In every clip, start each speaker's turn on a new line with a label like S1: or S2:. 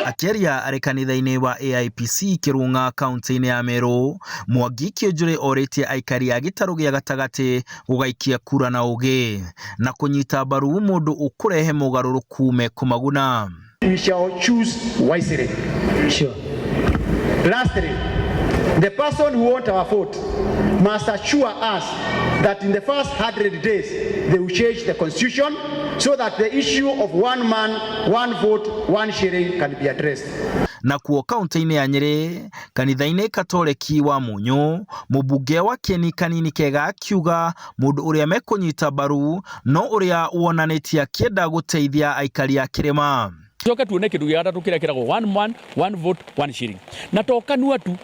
S1: Akĩaria arĩ kanitha-inĩ wa AIPC Kĩrung'a kaunti-inĩ ya Meru, Mwangi Kĩũnjũrĩ orĩtie aikari a gĩtarũ gĩa gatagatĩ gũgaikia kura na ũgĩ na kũnyita mbaru mũndũ ũkũrehe mogarũrũku mekũmaguna.
S2: We shall choose wisely.
S3: Sure.
S2: Lastly, the person who wants our vote must assure us that in the first 100 days they will change the constitution so that the issue of one man, one vote, one shilling can be addressed.
S1: Nakuo kaunti-inĩ ya Nyĩrĩ, kanitha-inĩ Katoreki wa Mũnyũ, mũmbunge wa Kĩeni Kanini Kega akiuga mũndũ ũrĩa mekũnyita mbaru no ũrĩa wonanĩtie akĩenda gũteithia aikari a kĩrĩma.
S4: Coke tuone kindu gĩa gatatũ kĩrĩa kĩragwo one man, one vote, one shilling. Na to kanua tu,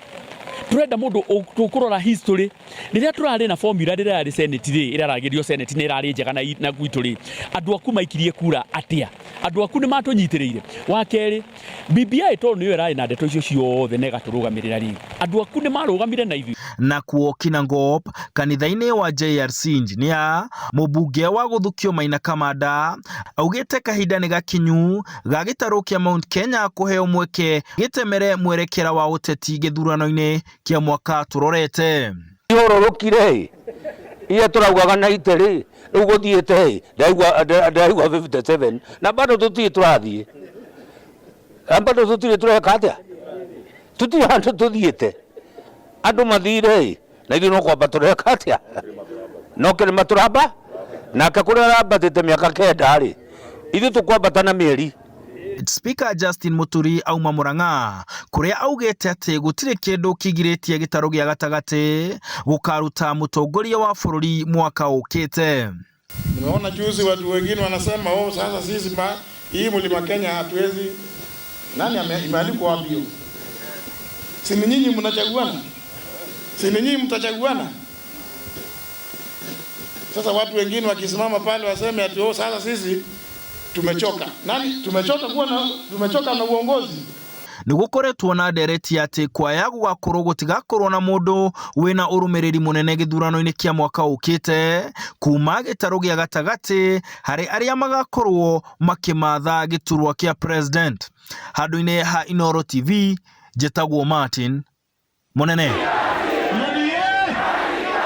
S4: turenda mundu tũkũrora history rĩrĩa tũrarĩ na formula rĩrĩa yarĩ senate rĩ, ĩrĩa ĩragĩrio senate nĩ ĩrarĩ njega na gwitũ rĩ, andũ aku maikirie kura atĩa? Andũ aku nĩ matũnyitĩrĩire? Wa kerĩ, BBI tondũ nĩyo ĩrarĩ na ndeto icio ciothe na ĩgatũrũgamĩrĩra rĩ, andũ aku nĩ marũgamire na ithuĩ?
S1: Nakuo Kinangop kanitha-inĩ wa JRC Engineer, mũmbunge wa gũthukio Maina Kamanda augĩte kahinda nĩ gakinyu ga gĩtarũ kĩa Mount Kenya kũheo mweke gĩtemere mwerekera wa ũteti gĩthurano-inĩ kĩa mwaka tũrorete.
S5: Ihororokire iria tũraugaga na ite rĩ, rĩu gũthiĩte ndĩraigua ndĩraigua 57 na bado tũtirĩ tũrathiĩ, na bado tũtirĩ tũreka atĩa, tũtirĩ handũ tũthiĩte. Andũ mathire na ithuĩ no kwamba tũreka atĩa, no kĩrĩma tũramba nake kũrĩa arambatĩte mĩaka 9 rĩ, ithuĩ tũkwambata na mĩeri.
S1: Speaker Justin Muturi auma Murang'a kũrĩa augĩte atĩ gũtirĩ kĩndũ kĩgirĩtie gĩtarũ gĩa gatagatĩ gũkaruta mũtongoria wa bũrũri mwaka ũkĩte.
S6: Nimeona juzi watu wengine wanasema, oh, sasa sisi ma, hii mlima Kenya hatuwezi. Nani imeandikwa wapi hiyo? Si ni nyinyi mnachaguana? Si ni nyinyi mtachaguana? Sasa watu wengine wakisimama pale waseme ati, oh, sasa sisi tumechoka. Nani tumechoka kuwa na, tumechoka na uongozi?
S1: Nĩ gũkoretwo na ndereti atĩ kwaya gũgakorwo gũtigakorwo na mũndũ wĩna ũrũmĩrĩri mũnene gĩthurano-inĩ kĩa mwaka ũkĩte kuma gĩtarũ gĩa gatagatĩ harĩ arĩa magakorwo makĩmatha gĩturwa kĩa president. Handũ-inĩ ha Inooro TV, njĩtagwo Martin Mũnene.